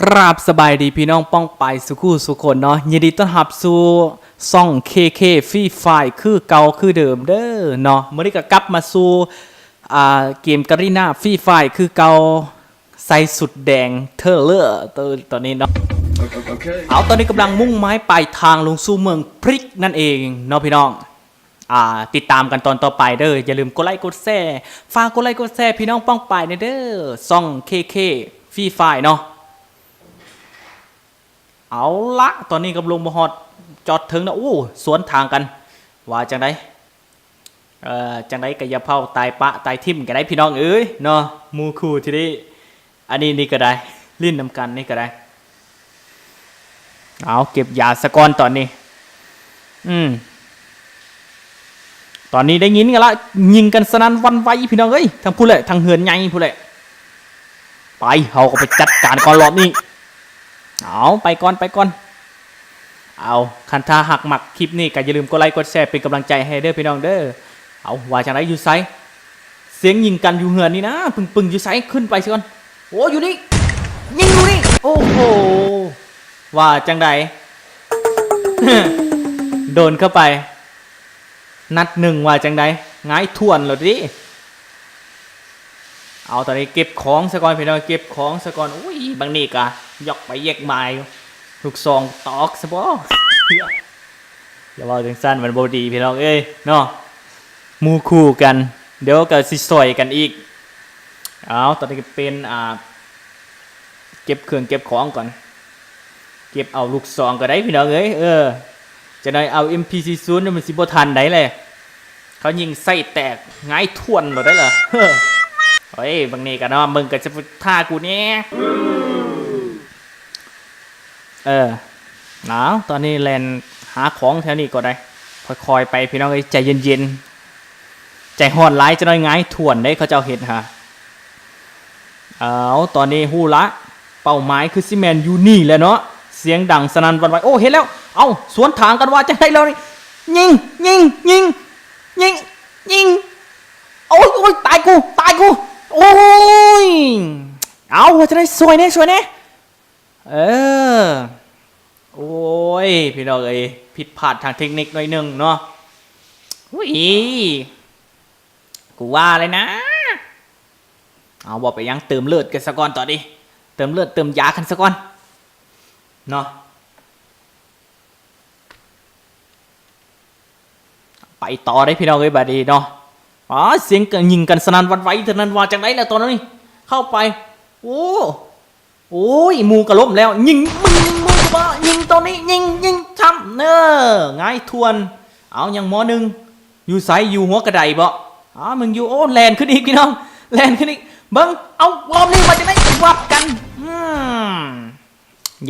ກາບສະບາຍດີພີ່ນ້ອງປ້ອງປາຍສູ່ຄູ່ສູ່ຄົນເນາະ, ຍິນດີຕ້ອນຮັບສູ່ຊ່ອງ ເຄເຄ Free Fire ຄືເກົ່າຄືເດີມເດີເນາະ. ມື້ນີ້ກໍກັບມາສູ່ ອ່າ ເກມ Garena Free Fire ຄືເກົ່າ, ໃສ່ຊຸດແດງເທີເລີ ຕ- ຕອນນີ້ເນາະ. ໂອເຄ ເອົາ ຕອນນີ້ກຳລັງມຸ່ງໝາຍປາຍທາງລົງສູ່ເມືອງພຣິກນັ້ນເອງເນາະພີ່ນ້ອງ. ອ່າ ຕິດຕາມກັນຕອນຕໍ່ໄປເດີ. ຢ່າລືມກົດໄລກົດແຊ, ຝາກກົດໄລກົດແຊພີ່ນ້ອງປ້ອງປາຍແດ່ເດີ ຊ່ອງ ເຄເຄ Free Fire ເນາະ. ເອົາລະ ຕອນນີ້ກຳລັງມາຮອດຈອດເທິງນະ. ໂອ້ ສວນທາງກັນ ວ່າຈັ່ງໃດ? ເອີ ຈັ່ງໃດກໍຢ່າເຜົາຕາຍປະຕາຍຖິ້ມກໍໄດ້ພີ່ນ້ອງເອີຍເນາະ, ໝູ່ຄູ່ທີ່ໄດ້ ອັນນີ້ ນີ້ກໍໄດ້ ຫຼິ້ນນຳກັນນີ້ກໍໄດ້. ເອົາ ເກັບຢາສະກ່ອນຕອນນີ້. ອືມ ຕອນນີ້ໄດ້ຍິນກັນລະ, ຍິງກັນສະນັ້ນຫວັ່ນໄຫວພີ່ນ້ອງເອີຍ, ທັງພຸ້ນແຫຼະ ທັງເຮືອນໃຫຍ່ພຸ້ນແຫຼະ. ໄປ ເຮົາກໍໄປຈັດການກ່ອນລອບນີ້. ເອົາ ໄປກ່ອນ ໄປກ່ອນ. ເອົາ ຄັນຖ້າຫາກມັກຄລິບນີ້ກໍຢ່າລືມກົດໄລກົດແຊເປັນກຳລັງໃຈໃຫ້ເດີພີ່ນ້ອງເດີ. ເອົາ ວ່າຈັ່ງໃດ? ຢູ່ໃສ? ສຽງຍິງກັນຢູ່ເຮືອນນີ້ນະ ປຶ້ງໆ ຢູ່ໃສ? ຂຶ້ນໄປຊິກ່ອນ. ໂອ້ ຢູ່ນີ້ ຍິງຢູ່ນີ້. ໂອ້ໂຫ ວ່າຈັ່ງໃດ? ໂດນເຂົ້າໄປ ນັດໜຶ່ງ ວ່າຈັ່ງໃດ? ຫງາຍຖ້ວນໂລດຕິ. ເອົາ ຕອນນີ້ເກັບຂອງຊະກ່ອນພີ່ນ້ອງ, ເກັບຂອງຊະກ່ອນ. ໂອ້ຍ ບາງນີ້ກະຢອກໄປແຍກມາຢູ່ ລູກຊອງຕອກຊະບໍ? ຢ່າເວົ້າຈັ່ງຊັ້ນ ມັນບໍ່ດີພີ່ນ້ອງເອີຍເນາະ, ໝູ່ຄູ່ກັນ ດຽວກໍຊິຊ່ອຍກັນອີກ. ເອົາ ຕອນນີ້ກໍເປັນ ອ່າ ເກັບເຄື່ອງເກັບຂອງກ່ອນ. ເກັບເອົາລູກຊອງກໍໄດ້ພີ່ນ້ອງເອີຍ. ເອີ ຈັກໜ່ອຍເອົາເອັມພີສີ່ສູນມັນຊິບໍ່ທັນໃດແຫຼະ, ເຂົາຍິງໃສ່ແຕກຫງາຍຖ້ວນໂລດໄດ໋ລະ. ໂອ້ຍ ບາງນີ້ກໍເນາະ, ມຶງກໍຈະຖ້າກູແດ່. ເອີ ເອົາ ຕອນນີ້ແລ່ນຫາຂອງແຖວນີ້ກໍໄດ້, ຄ່ອຍໆ ໄປພີ່ນ້ອງເອີຍ ໃຈເຢັນໆ. ໃຈຮ້ອນຫຼາຍ ຈັກໜ່ອຍຫງາຍຖ້ວນເດ້ ເຂົາເຈົ້າເຮັດຫາ. ເອົາ ຕອນນີ້ຮູ້ລະ ເປົ້າໝາຍຄືຊິແມ່ນຢູ່ນີ້ແຫຼະເນາະ, ສຽງດັງສະນັ້ນຫວັ່ນໄຫວ. ໂອ້ ເຫັນແລ້ວ. ເອົາ ສວນທາງກັນວ່າຈັ່ງໃດແລ້ວນີ້? ຍິງ ຍິງ ຍິງ ຍິງ ຍິງ. ໂອ້ຍ ໂອ້ຍ ຕາຍກູ ຕາຍກູ. ໂອ້ຍ ເອົາ ວ່າຈັ່ງໃດ? ຊ່ວຍແດ່ ຊ່ວຍແດ່. ເອີ ໂອ້ຍ ພີ່ນ້ອງເອີຍ ຜິດພາດທາງເທັກນິກໜ້ອຍໜຶ່ງເນາະ. ອຸ້ຍ ກູວ່າແລ້ວນະ. ເອົາ ບໍ່ເປັນຫຍັງ ເຕີມເລືອດກັນສະກ່ອນຕອນນີ້, ເຕີມເລືອດເຕີມຢາກັນສະກ່ອນເນາະ. ໄປຕໍ່ເດ້ພີ່ນ້ອງເອີຍ ບາດນີ້ເນາະ. ອໍ ສຽງກະຍິງກັນສະນັ້ນຫວັ່ນໄຫວເທົ່ານັ້ນ ວ່າຈັ່ງໃດລະຕອນນີ້? ເຂົ້າໄປ ໂອ້ ໂອ້ຍ ໝູ່ກະລົ້ມແລ້ວ. ຍິງ ມຶງຍິງ ມຶງບໍ່ຍິງ ໂຕນີ້ຍິງ ຍິງຊ້ຳເນີ ຫງາຍຖ້ວນ. ເອົາ ຍັງໝໍໜຶ່ງ. ຢູ່ໃສ? ຢູ່ຫົວກະໄດບໍ? ອ້າ ມຶງຢູ່ ໂອ້ ແລ່ນຂຶ້ນອີກພີ່ນ້ອງ ແລ່ນຂຶ້ນອີກ. ເບິ່ງ ເອົາ ລອບນີ້ວ່າຈັ່ງໃດ? ວັບກັນ. ອືມ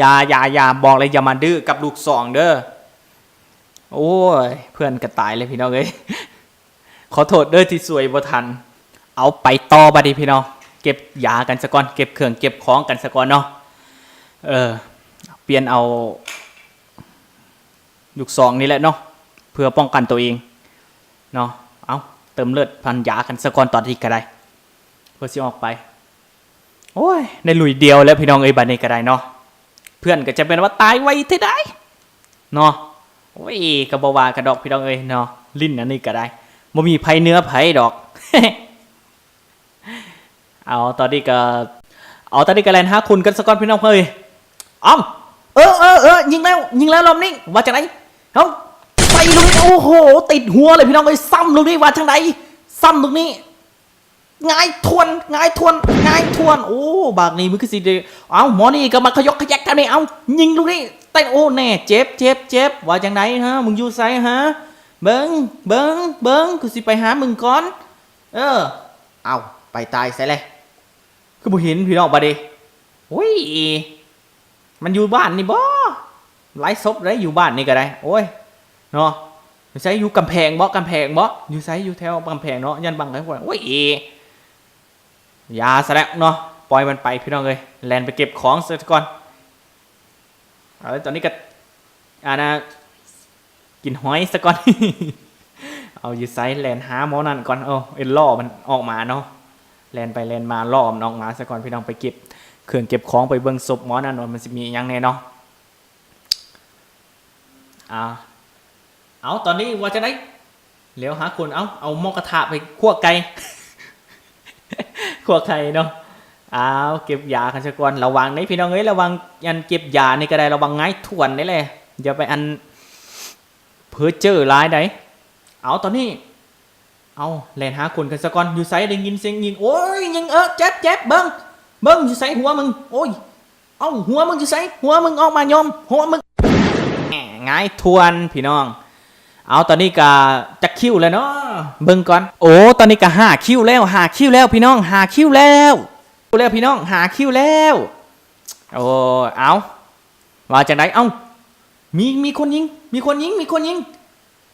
ຢ່າ ຢ່າ ຢ່າ ບອກເລີຍ ຢ່າມາດື້ກັບລູກຊອງເດີ. ໂອ້ຍ ເພື່ອນກະຕາຍເລີຍພີ່ນ້ອງເອີຍ. ຂໍໂທດເດີທີ່ຊ່ວຍບໍ່ທັນ. ເອົາ ໄປຕໍ່ບາດນີ້ພີ່ນ້ອງ, ເກັບຢາກັນສະກ່ອນ ເກັບເຄື່ອງເກັບຂອງກັນສະກ່ອນເນາະ. ເອີ ປ່ຽນເອົາລູກຊອງນີ້ແຫຼະເນາະ ເພື່ອປ້ອງກັນໂຕເອງເນາະ. ເອົາ ເຕີມເລືອດພັນຢາກັນສະກ່ອນຕອນນີ້ກະໄດ້ ເພື່ອຊິອອກໄປ. ໂອ້ຍ ໄດ້ລຸຍດຽວແລ້ວພີ່ນ້ອງເອີຍ ບາດນີ້ກະໄດ້ເນາະ. ເພື່ອນກໍຈະແມ່ນວ່າຕາຍໄວແທ້ໃດເນາະ. ໂອ້ຍ ກໍບໍ່ວ່າກັນດອກພີ່ນ້ອງເອີຍເນາະ, ຫຼິ້ນອັນນີ້ກໍໄດ້ ບໍ່ມີໃຜເໜືອໃຜດອກ. ເອົາ ຕອນນີ້ກໍ ເອົາ ຕອນນີ້ກໍແລ່ນຫາຂຸນກັນສະກ່ອນພີ່ນ້ອງເອີຍ. ເອົ້າ ເອີ ເອີ ເອີ ຍິງແລ້ວ ຍິງແລ້ວລອບນີ້ ວ່າຈັ່ງໃດ? ເອົ້າ ໃສ່ລູກນີ້ ໂອ້ໂຫ ຕິດຫົວເລີຍພີ່ນ້ອງເອີຍ. ຊ້ຳລູກນີ້ ວ່າຈັ່ງໃດ? ຊ້ຳລູກນີ້ ຫງາຍຖ້ວນ ຫງາຍຖ້ວນ ຫງາຍຖ້ວນ. ໂອ້ ບາດນີ້ມັນຄືຊິໄດ້ ເອົ້າ ໝໍນີ້ກໍມາຂະຢອກຂະແຍກແຖວນີ້. ເອົ້າ ຍິງລູກນີ້ ເຕະ ໂອ້ ແນ່ ເຈັບ ເຈັບ ເຈັບ. ວ່າຈັ່ງໃດຮະ? ມຶງຢູ່ໃສຮະ? ເບິ່ງ ເບິ່ງ ເບິ່ງ ກູຊິໄປຫາມຶງກ່ອນ. ເອີ ເອົ້າ ໄປຕາຍໃສແລະ? ຄືບໍ່ເຫັນພີ່ນ້ອງບາດນີ້. ໂອ້ຍ ມັນຢູ່ບ້ານນີ້ບໍ? ຫຼາຍສົບເດ້ ຢູ່ບ້ານນີ້ກໍໄດ້. ໂອ້ຍ ເນາະ ຢູ່ໃສ? ຢູ່ກຳແພງບໍ? ກຳແພງບໍ? ຢູ່ໃສ? ຢູ່ແຖວກຳແພງເນາະ ຢ້ານບັງກະພວກ. ໂອ້ຍ ຢ່າຊະແລ້ວເນາະ ປ່ອຍມັນໄປພີ່ນ້ອງເອີຍ. ແລ່ນໄປເກັບຂອງຊະກ່ອນ. ເອົາ ຕອນນີ້ກໍ ອັນນ່າ ກິນຫອຍຊະກ່ອນ. ເອົາ ຢູ່ໃສ? ແລ່ນຫາໝໍນັ້ນກ່ອນ. ເອົາ ເອີ ລໍ້ມັນອອກມາເນາະ, ແລ່ນໄປແລ່ນມາ ລໍ້ມັນອອກມາຊະກ່ອນພີ່ນ້ອງ. ໄປເກັບ ເຄື່ອງເກັບຂອງໄປເບິ່ງສົບໝໍນັ້ນວ່າມັນຊິມີອີ່ຫຍັງແດ່ເນາະ. ອ່າ ເອົາ ຕອນນີ້ວ່າຈັ່ງໃດ? ແລ້ວຫາຄົນ ເອົາ ເອົາໝໍ້ກະທະໄປຂົ້ວໄກ່ ຂົ້ວໄຂ່ເນາະ. ເອົາ ເກັບຢາກັນຊະກ່ອນ ລະວັງເດ້ພີ່ນ້ອງເອີຍ ລະວັງອັນເກັບຢານີ້ກະໄດ້ ລະວັງຫງາຍທ້ວນເດ້ແຫຼະ ຢ່າໄປອັນເພີ້ເຈີຫຼາຍໃດ. ເອົາ ຕອນນີ້ ເອົາ ແລ່ນຫາຄົນກັນຊະກ່ອນ ຢູ່ໃສ? ໄດ້ຍິນສຽງຍິງ ໂອ້ຍ ຍິງ ເອີ ເຈັບ ເຈັບ ເບິ່ງ ເບິ່ງ ຢູ່ໃສຫົວມຶງ? ໂອ້ຍ ເອົ້າ ຫົວມຶງຢູ່ໃສ? ຫົວມຶງອອກມາຍອມ ຫົວມຶງ ຫງາຍທ້ວນພີ່ນ້ອງ. ເອົາ ຕອນນີ້ກະຈັກຄິວແລ້ວເນາະ ເບິ່ງກ່ອນ. ໂອ້ ຕອນນີ້ກະຫ້າຄິວແລ້ວ ຫ້າຄິວແລ້ວພີ່ນ້ອງ ຫ້າຄິວແລ້ວ ແລ້ວພີ່ນ້ອງ ຫ້າຄິວແລ້ວ. ໂອ້ ເອົາ ວ່າຈັ່ງໃດ? ເອົ້າ ມີ ມີຄົນຍິງ ມີຄົນຍິງ ມີຄົນຍິງ.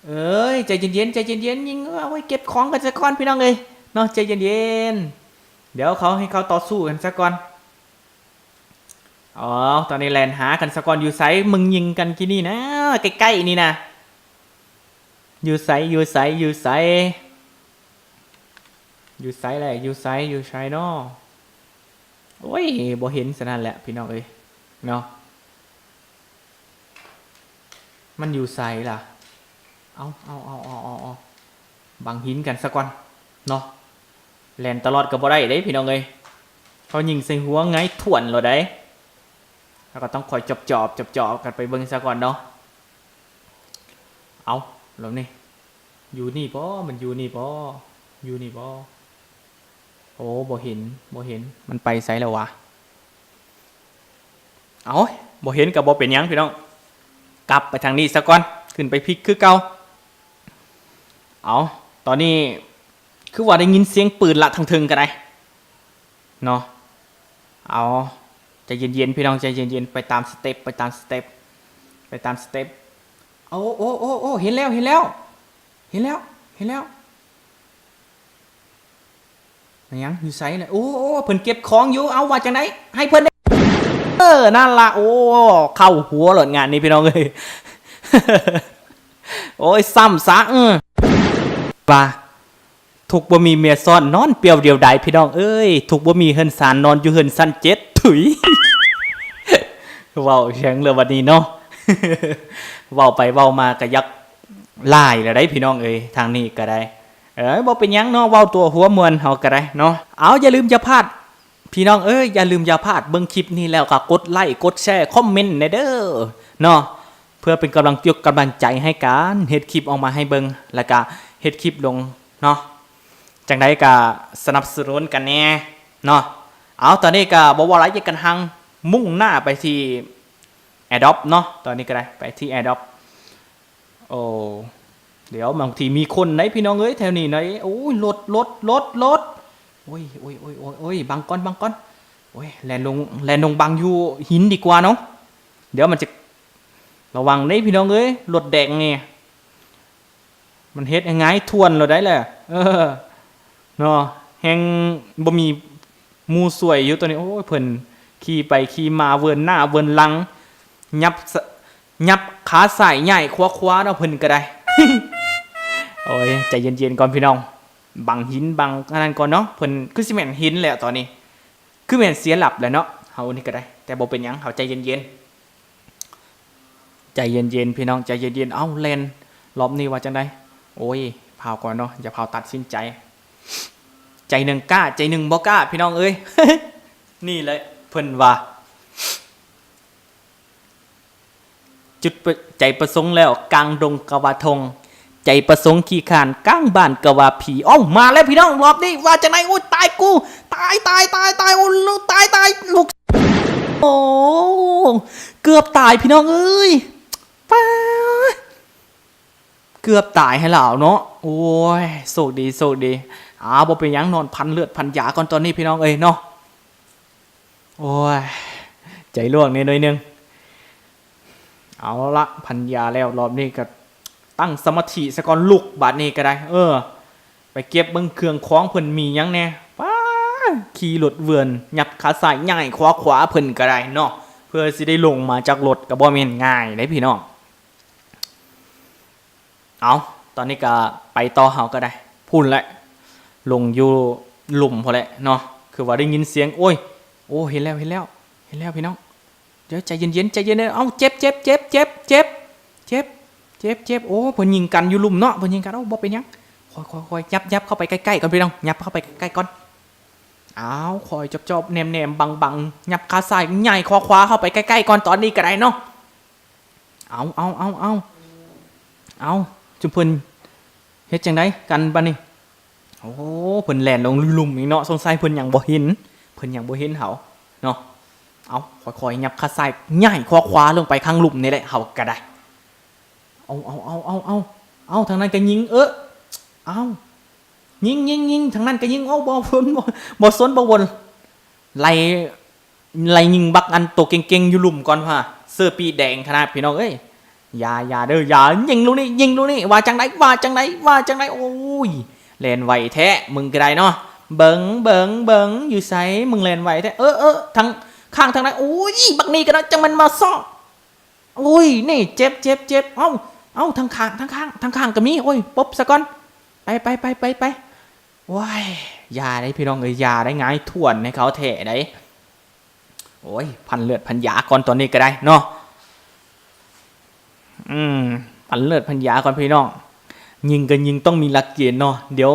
ເອີຍ ໃຈເຢັນໆ ໃຈເຢັນໆ ຍິງ ເອົາໄວ້ເກັບຂອງກັນຊະກ່ອນພີ່ນ້ອງເອີຍເນາະ ໃຈເຢັນໆ ດຽວເຂົາ ໃຫ້ເຂົາຕໍ່ສູ້ກັນຊະກ່ອນ. ອໍ ຕອນນີ້ແລ່ນຫາກັນຊະກ່ອນ ຢູ່ໃສ? ມຶງຍິງກັນກີ້ນີ້ນະ ໃກ້ໆ ນີ້ນະ ຢູ່ໃສ? ຢູ່ໃສ? ຢູ່ໃສ? ຢູ່ໃສແຫຼະ? ຢູ່ໃສ? ຢູ່ໃສເນາະ? ໂອ້ຍ ບໍ່ເຫັນຊັ້ນນັ້ນແຫຼະພີ່ນ້ອງເອີຍເນາະ. ມັນຢູ່ໃສລະ? ເອົາ ເອົາ ເອົາ ເອົາ ເອົາ ເອົາ ບັງຫີນກັນຊະກ່ອນເນາະ. ແລ່ນຕະຫຼອດກະບໍ່ໄດ້ເດ້ພີ່ນ້ອງເອີຍ ເຂົາຍິງໃສ່ຫົວຫງາຍທ້ວນໂລດໃດ໋. ເຮົາກະຕ້ອງຄອຍຈອບໆ ຈອບໆ ກັນໄປເບິ່ງຊະກ່ອນເນາະ. ເອົາ ແລ້ວນີ້ ຢູ່ນີ້ບໍ່? ມັນຢູ່ນີ້ບໍ່? ຢູ່ນີ້ບໍ່? ໂອ້ ບໍ່ເຫັນ ບໍ່ເຫັນ ມັນໄປໃສແລ້ວຫວາ? ເອົາ ບໍ່ເຫັນກະບໍ່ເປັນຫຍັງພີ່ນ້ອງ ກັບໄປທາງນີ້ຊະກ່ອນ ຂຶ້ນໄປພິກຄືເກົ່າ. ເອົາ ຕອນນີ້ຄືວ່າໄດ້ຍິນສຽງປືນລະ ທາງເທິງກະໄດ້ເນາະ. ເອົາ ໃຈເຢັນໆ ພີ່ນ້ອງ ໃຈເຢັນໆ ໄປຕາມສະເຕັບ ໄປຕາມສະເຕັບ ໄປຕາມສະເຕັບ. ໂອ້ ໂອ້ ໂອ້ ໂອ້ ເຫັນແລ້ວ ເຫັນແລ້ວ ເຫັນແລ້ວ ເຫັນແລ້ວ. ແມ່ນຫຍັງ? ຢູ່ໃສລະ? ໂອ້ ໂອ້ ເພິ່ນເກັບຂອງຢູ່. ເອົາ ວ່າຈັ່ງໃດ? ໃຫ້ເພິ່ນເດີ. ເອີ ນັ້ນລະ. ໂອ້ ເຂົ້າຫົວໂລດງານນີ້ພີ່ນ້ອງເອີຍ. ໂອ້ຍ ຊ້ຳຊະ. ເອີ ວ່າ ທຸກບໍ່ມີເມຍຊ້ອນ ນອນປ່ຽວດຽວດາຍ ພີ່ນ້ອງເອີຍ. ທຸກບໍ່ມີເຮືອນຊານ ນອນຢູ່ເຮືອນຊັ້ນເຈັດ. ຖຸຍ ເວົ້າຫຍັງລະບັດນີ້ເນາະ. ເວົ້າໄປເວົ້າມາກະຢາກຫຼາຍລະໄດ໋ ພີ່ນ້ອງເອີຍ. ທາງນີ້ກະໄດ້ ເອີ ບໍ່ເປັນຫຍັງເນາະ ເວົ້າຕົວຫົວມ່ວນເຮົາກະໄດ້ເນາະ. ເອົາ ຢ່າລືມຢ່າພາດ ພີ່ນ້ອງເອີຍ ຢ່າລືມຢ່າພາດ ເບິ່ງຄລິບນີ້ແລ້ວກະກົດໄລ ກົດແຊ ຄອມເມັນແດ່ເດີເນາະ ເພື່ອເປັນກຳລັງຈຸກກຳລັງໃຈໃຫ້ການເຮັດຄລິບອອກມາໃຫ້ເບິ່ງ ລະກະເຮັດຄລິບລົງເນາະ. ຈັ່ງໃດກະສະໜັບສະໜູນກັນແດ່ເນາະ. ເອົາ ຕອນນີ້ກະບໍ່ເວົ້າຫຼາຍ ຢ່າກັນຫັ້ງ ມຸ່ງໜ້າໄປທີ່ແອດຣອບເນາະ. ຕອນນີ້ກະໄດ້ໄປທີ່ແອດຣອບ. ໂອ້ ດຽວ ບາງທີມີຄົນໃດ໋ ພີ່ນ້ອງເອີຍ ແຖວນີ້ໃດ໋. ໂອ້ຍ ລົດ ລົດ ລົດ ລົດ. ໂອ້ຍ ໂອ້ຍ ໂອ້ຍ ໂອ້ຍ ໂອ້ຍ ບັງກ່ອນ ບັງກ່ອນ. ໂອ້ຍ ແລ່ນລົງ ແລ່ນລົງບັງຢູ່ຫີນດີກວ່າເນາະ. ດຽວມັນຈະ ລະວັງເດ້ ພີ່ນ້ອງເອີຍ ລົດແດງນີ້ ມັນເຮັດໃຫ້ຫງາຍທ້ວນໂລດໄດ໋ແຫຼະ. ເອີ ເນາະ ແຮ່ງບໍ່ມີ ໝູ່ຊ່ວຍຢູ່ຕອນນີ້. ໂອ້ຍ ເພິ່ນຂີ່ໄປຂີ່ມາ ເວີນໜ້າເວີນຫຼັງ ຫຍັບ ຫຍັບຂາຊ້າຍຍ້າຍຂວາຂວາເນາະ ເພິ່ນກະໄດ້. ໂອ້ຍ ໃຈເຢັນໆກ່ອນພີ່ນ້ອງ ບັງຫີນບັງອັນນັ້ນກ່ອນເນາະ. ເພິ່ນຄືຊິແມ່ນເຫັນແລ້ວຕອນນີ້ ຄືແມ່ນເສຍຫຼັບແລ້ວເນາະ. ເຮົານີ້ກະໄດ້ ແຕ່ບໍ່ເປັນຫຍັງ ເຮົາໃຈເຢັນໆ. ໃຈເຢັນໆ ພີ່ນ້ອງ ໃຈເຢັນໆ. ເອົ້າ ແລ່ນ ລອບນີ້ວ່າຈັ່ງໃດ? ໂອ້ຍ ພ້າວກ່ອນເນາະ ຢ່າພ້າວຕັດສິນໃຈ. ໃຈໜຶ່ງກ້າ ໃຈໜຶ່ງບໍ່ກ້າ ພີ່ນ້ອງເອີຍ. ນີ້ແຫຼະເພິ່ນວ່າ ຈຸດປະ ໃຈປະສົງແລ້ວ ກາງດົງກະວ່າທົ່ງ ໃຈປະສົງຂີ້ຄ້ານ ກາງບ້ານກະວ່າຜີ. ເອົ້າ ມາແລ້ວພີ່ນ້ອງ ລອບນີ້ວ່າຈັ່ງໃດ? ໂອ້ຍ ຕາຍກູ ຕາຍ ຕາຍ ຕາຍ ຕາຍ ໂອ້ ຕາຍ ຕາຍ ລູກ ໂອ້ ເກືອບຕາຍພີ່ນ້ອງເອີຍ ປ້າ ເກືອບຕາຍໃຫ້ລາວເນາະ. ໂອ້ຍ ໂຊກດີ ໂຊກດີ. ອາ ບໍ່ເປັນຫຍັງ ນອນພັນເລືອດພັນຢາກ່ອນຕອນນີ້ພີ່ນ້ອງເອີຍເນາະ. ໂອ້ຍ ໃຈລ່ວງແດ່ໜ້ອຍໜຶ່ງ. ເອົາລະ ພັນຢາແລ້ວ ລອບນີ້ກະຕັ້ງສະມາທິສາກ່ອນ ລຸກບາດນີ້ກະໄດ້. ເອີ ໄປເກັບເບິ່ງເຄື່ອງຂອງເພິ່ນມີຫຍັງແດ່. ປ້າ ຂີ່ລົດເວືອນ ຫຍັບຂາຊ້າຍຍ້າຍຂວາຂວາເພິ່ນກະໄດ້ເນາະ ເພື່ອຊິໄດ້ລົງມາຈາກລົດ ກະບໍ່ແມ່ນງ່າຍເດ້ພີ່ນ້ອງ. ເອົາ ຕອນນີ້ກະໄປຕໍ່ເຮົາກະໄດ້ ພຸ້ນແຫຼະ ລົງຢູ່ລຸ່ມພຸ້ນແຫຼະເນາະ. ຄືວ່າໄດ້ຍິນສຽງ ໂອ້ຍ ໂອ້ ເຫັນແລ້ວ ເຫັນແລ້ວ ເຫັນແລ້ວພີ່ນ້ອງ. ດຽວໃຈເຢັນໆ ໃຈເຢັນໆ. ເອົ້າ ເຈັບ ເຈັບ ເຈັບ ເຈັບ ເຈັບ ເຈັບ ເຈັບ ເຈັບ. ໂອ້ ເພິ່ນຍິງກັນຢູ່ລຸ່ມເນາະ ເພິ່ນຍິງກັນ. ໂອ້ ບໍ່ເປັນຫຍັງ ຄ່ອຍໆໆ ຫຍັບໆ ເຂົ້າໄປໃກ້ໆກ່ອນພີ່ນ້ອງ ຫຍັບເຂົ້າໄປໃກ້ໆກ່ອນ. ອ້າວ ຄ່ອຍຈອບໆ ແນມໆ ບັງໆ ຫຍັບຂາຊ້າຍ ຫຍ້າຍຂາຂວາເຂົ້າໄປໃກ້ໆກ່ອນ ຕອນນີ້ກໍໄດ້ເນາະ. ເອົາ ເອົາ ເອົາ ເອົາ ເອົາ ຈຸມເພິ່ນເຮັດຈັ່ງໃດກັນບາດນີ້? ໂອ້ ເພິ່ນແລ່ນລົງລຸ່ມອີກເນາະ ສົງໄສເພິ່ນຍັງບໍ່ເຫັນ ເພິ່ນຍັງບໍ່ເຫັນເຮົາເນາະ. ເອົາ ຄ່ອຍໆ ຫຍັບຂາຊ້າຍ ຫຍ້າຍຂາຂວາລົງໄປຂ້າງລຸ່ມນີ້ແຫຼະ ເຮົາກໍໄດ້. ເອົາ ເອົາ ເອົາ ເອົາ ເອົາ ເອົາ ທາງນັ້ນກໍຍິງ ເອີ ເອົາ ຍິງ ຍິງ ຍິງ ທາງນັ້ນກໍຍິງ. ໂອ້ ບໍ່ສົນ ບໍ່ ບໍ່ສົນ ບໍ່ວົນ ໄລ່ ໄລ່ຍິງບັກອັນໂຕເກັ່ງໆຢູ່ລຸ່ມກ່ອນວ່າ ເສື້ອປີກແດງຂະໜາດ ພີ່ນ້ອງເອີຍ. ຢ່າ ຢ່າເດີ ຢ່າ ຍິງລູກນີ້ ຍິງລູກນີ້. ວ່າຈັ່ງໃດ ວ່າຈັ່ງໃດ ວ່າຈັ່ງໃດ. ໂອ້ຍ ແລ່ນໄວແທ້ ມຶງກໍໄດ້ເນາະ. ເບິ່ງ ເບິ່ງ ເບິ່ງ ຢູ່ໃສ ມຶງແລ່ນໄວແທ້. ເອີ ເອີ ທາງຂ້າງທາງໃດ. ໂອ້ຍ ບັກນີ້ກໍໄດ້ ຈັ່ງແມ່ນມາຊອກ. ໂອ້ຍ ນີ້ ເຈັບ ເຈັບ ເຈັບ. ເອົ້າ ເອົ້າ ທາງຂ້າງ ທາງຂ້າງ ທາງຂ້າງກໍມີ. ໂອ້ຍ ປົບຊະກ່ອນ ໄປ ໄປ ໄປ ໄປ ໄປ. ໂອ້ຍ ຢ່າເດ້ພີ່ນ້ອງເອີຍ ຢ່າໄດ້ ຫງາຍທ້ວນໃຫ້ເຂົາແທ້ໃດ. ໂອ້ຍ ພັນເລືອດພັນຢາກ່ອນຕອນນີ້ກໍໄດ້ເນາະ. ອືມ ພັນເລືອດພັນຢາກ່ອນພີ່ນ້ອງ. ຍິງກໍຍິງຕ້ອງມີຫຼັກເກນເນາະ ດຽວ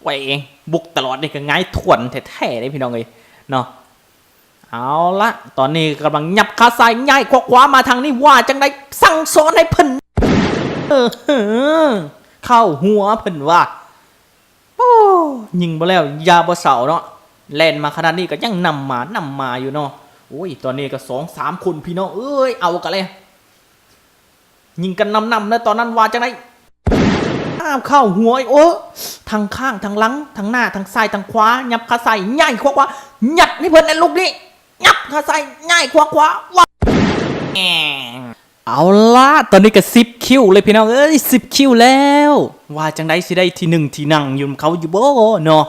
ຂ້ອຍເອງບຸກຕະຫຼອດນີ້ກໍຫງາຍທ້ວນແທ້ໆເດ້ພີ່ນ້ອງເອີຍເນາະ. ເອົາລະ ຕອນນີ້ກຳລັງຫຍັບຂາຊ້າຍ ຫຍ້າຍຂາຂວາມາທາງນີ້ ວ່າຈັ່ງໃດ ສັ່ງສອນໃຫ້ເພິ່ນ ເອີ ເຂົ້າຫົວເພິ່ນວ່າ. ໂອ້ ຍິງບໍ່ແລ້ວຢາບໍ່ເຊົາເນາະ ແລ່ນມາຂະໜາດນີ້ກໍຍັງນຳມາ ນຳມາຢູ່ເນາະ. ໂອ້ຍ ຕອນນີ້ກໍສອງສາມຄົນພີ່ນ້ອງເອີຍ ເອົາກັນແລ້ວ ຍິງກັນນຳໆ ແລ້ວຕອນນັ້ນວ່າຈັ່ງໃດ ອ້າວ ເຂົ້າຫົວ. ໂອ້ ທັງຂ້າງທັງຫຼັງ ທັງໜ້າທັງຊ້າຍທັງຂວາ ຫຍັບຂາຊ້າຍ ຫຍ້າຍຂວາຂວາ ຍັດໃຫ້ເພິ່ນໃນລູກນີ້ ຫຍັບຂາຊ້າຍ ຫຍ້າຍຂວາຂວາ ວ່າ ເອົາລະ ຕອນນີ້ກໍສິບຄິວເລີຍພີ່ນ້ອງເອີຍ ສິບຄິວແລ້ວ. ວ່າຈັ່ງໃດ ຊິໄດ້ທີໜຶ່ງ ທີໜັ່ງຢູ່ນຳເຂົາຢູ່ບໍ່ເນາະ?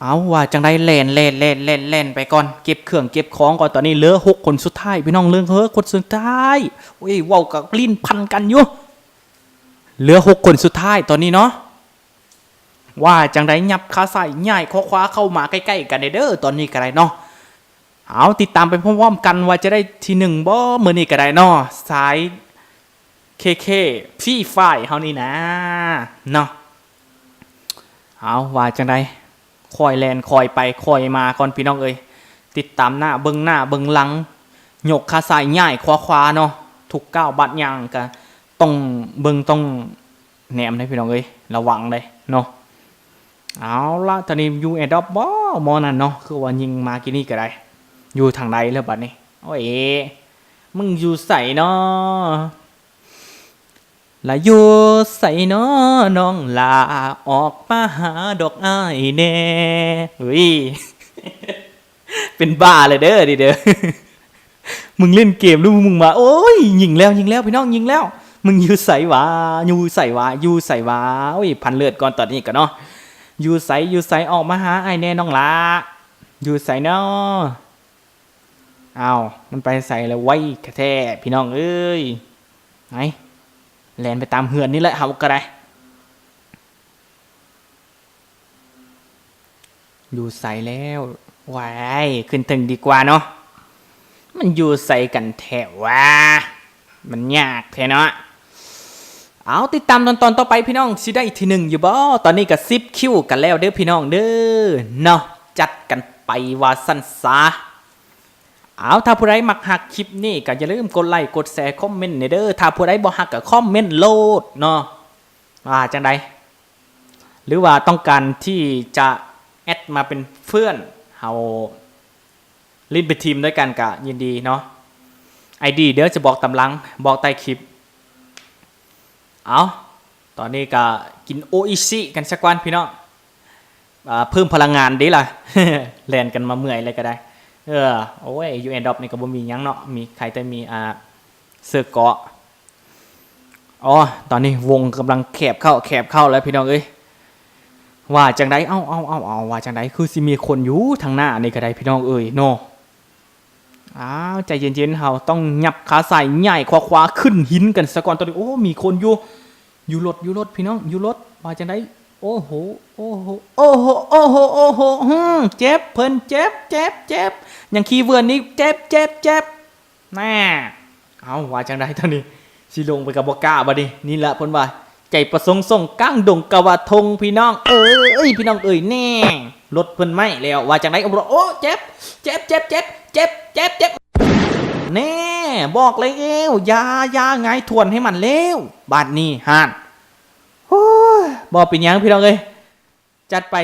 ເອົາ ວ່າຈັ່ງໃດ ແລ່ນ ແລ່ນ ແລ່ນ ແລ່ນ ແລ່ນໄປກ່ອນ ເກັບເຄື່ອງເກັບຂອງກ່ອນ. ຕອນນີ້ເຫຼືອຫົກຄົນສຸດທ້າຍພີ່ນ້ອງ ເຫຼືອຫົກຄົນສຸດທ້າຍ. ໂອ້ຍ ເວົ້າກັບລີ້ນພັນກັນຢູ່ ເຫຼືອຫົກຄົນສຸດທ້າຍຕອນນີ້ເນາະ. ວ່າຈັ່ງໃດ ຫຍັບຂາຊ້າຍ ຫຍ້າຍຂາຂວາເຂົ້າມາໃກ້ໆກັນແດ່ເດີ ຕອນນີ້ກໍໄດ້ເນາະ. ເອົາ ຕິດຕາມໄປພ້ອມໆກັນວ່າຈະໄດ້ທີໜຶ່ງບໍ່ ມື້ນີ້ກໍໄດ້ເນາະ ສາຍເຄເຄ ຟຣີຟາຍເຮົານີ້ນາເນາະ. ເອົາ ວ່າຈັ່ງໃດ ຄ່ອຍແລ່ນຄ່ອຍໄປຄ່ອຍມາກ່ອນພີ່ນ້ອງເອີຍ ຕິດຕາມໜ້າເບິ່ງໜ້າເບິ່ງຫຼັງ ຍົກຂາຊ້າຍ ຫຍ້າຍຂາຂວາເນາະ. ທຸກກ້າວບາດຍ່າງກະຕ້ອງເບິ່ງຕ້ອງ ແນມເດ້ພີ່ນ້ອງເອີຍ ລະວັງເດ້ເນາະ. ເອົາລະ ຕອນນີ້ຢູ່ແອດຣອບບໍ່ ໝໍນັ້ນເນາະ ຄືວ່າຍິງມາກີ້ນີ້ກໍໄດ້. ຢູ່ທາງໃດແລ້ວບັດນີ້? ໂອ້ຍ ມຶງຢູ່ໃສເນາະ ລະຢູ່ໃສເນາະນ້ອງຫຼ້າ ອອກມາຫາດອກອ້າຍແດ່. ເອີຍ ເປັນບ້າແລ້ວເດີນີ້ເດີ ມຶງຫຼິ້ນເກມຫຼືມຶງມາ ໂອ້ຍ ຍິງແລ້ວ ຍິງແລ້ວພີ່ນ້ອງ ຍິງແລ້ວ. ມຶງຢູ່ໃສຫວາ ຢູ່ໃສຫວາ ຢູ່ໃສຫວາ. ໂອ້ຍ ພັນເລືອດກ່ອນຕອນນີ້ກໍເນາະ ຢູ່ໃສ ຢູ່ໃສ ອອກມາຫາອ້າຍແດ່ນ້ອງຫຼ້າ ຢູ່ໃສເນາະ. ອ້າວ ມັນໄປໃສແລ້ວ ໄວແທ້ພີ່ນ້ອງເອີຍ. ໄຫນ ແລ່ນໄປຕາມເຮືອນນີ້ແຫຼະ ເຮົາກໍໄດ້. ຢູ່ໃສແລ້ວ ຫວາຍ ຂຶ້ນເທິງດີກວ່າເນາະ. ມັນຢູ່ໃສກັນແທ້ຫວາ ມັນຍາກແທ້ເນາະ. ເອົາ ຕິດຕາມຕອນ ຕອນຕໍ່ໄປພີ່ນ້ອງ ຊິໄດ້ທີໜຶ່ງຢູ່ບໍ່? ຕອນນີ້ກໍສິບຄິວກັນແລ້ວເດີພີ່ນ້ອງເດີເນາະ ຈັດກັນໄປວ່າຊັ້ນສາ. ເອົາ ຖ້າຜູ້ໃດມັກຮັກຄລິບນີ້ກໍຢ່າລືມກົດໄລ ກົດແຊ ຄອມເມັນແດ່ເດີ. ຖ້າຜູ້ໃດບໍ່ຮັກກໍຄອມເມັນໂລດເນາະ ວ່າຈັ່ງໃດ? ຫຼືວ່າຕ້ອງການທີ່ຈະແອັດມາເປັນເພື່ອນເຮົາ ຫຼິ້ນເປັນທີມດ້ວຍກັນກະຍິນດີເນາະ. ໄອດີ ດຽວຈະບອກຕາມຫຼັງ ບອກໃຕ້ຄລິບ. ເອົາ ຕອນນີ້ກະກິນໂອອິຊິກັນສາກ່ອນພີ່ນ້ອງ. ອ່າ ເພີ່ມພະລັງງານເດ້ລະ ແລ່ນກັນມາເມື່ອຍເລີຍກໍໄດ້. ເອີ ໂອ້ຍ ຢູ່ແອດຣອບນີ້ກໍບໍ່ມີຫຍັງເນາະ ມີ ໃຄແຕ່ມີ ອ່າ ເສີກເກາະ. ອໍ ຕອນນີ້ວົງກຳລັງແຄບເຂົ້າ ແຄບເຂົ້າແລ້ວພີ່ນ້ອງເອີຍ. ວ່າຈັ່ງໃດ? ເອົ້າ ເອົ້າ ເອົ້າ ເອົ້າ ວ່າຈັ່ງໃດ? ຄືຊິມີຄົນຢູ່ທາງໜ້ານີ້ກໍໄດ້ພີ່ນ້ອງເອີຍເນາະ. ອ້າວ ໃຈເຢັນໆ ເຮົາຕ້ອງຫຍັບຂາຊ້າຍ ຫຍ້າຍຂວາຂວາ ຂຶ້ນຫີນກັນສາກ່ອນ. ຕອນນີ້ ໂອ້ ມີຄົນຢູ່ ຢູ່ລົດ ຢູ່ລົດພີ່ນ້ອງ ຢູ່ລົດ. ວ່າຈັ່ງໃດ? ໂອ້ໂຫ ໂອ້ໂຫ ໂອ້ໂຫ ໂອ້ໂຫ ໂອ້ໂຫ ຫືມ ເຈັບ ເພິ່ນເຈັບ ເຈັບ ເຈັບ ຍັງຂີ່ເວີນອີກ ເຈັບ ເຈັບ ເຈັບ ແນ່ ເອົາ ວ່າຈັ່ງໃດຕອນນີ້ ຊິລົງໄປກໍບໍ່ກ້າບັດນີ້. ນີ້ລະເພິ່ນວ່າ ໃຈປະສົງສົ່ງກາງດົງກະວ່າທົ່ງ ພີ່ນ້ອງເອີຍ ພີ່ນ້ອງເອີຍ ແນ່ ລົດເພິ່ນໄໝ້ແລ້ວ ວ່າຈັ່ງໃດ ໂອ້ ເຈັບ ເຈັບ ເຈັບ ເຈັບ ເຈັບ ເຈັບ ເຈັບ ແນ່ ບອກແລ້ວ ຢ່າ ຢ່າ ຫງາຍທ້ວນໃຫ້ມັນແລ້ວ ບາດນີ້ຫັ້ນ ໂອ້ຍ ບໍ່ເປັນຫຍັງ ພີ່ນ້ອງເອີຍ ຈັດໄປ.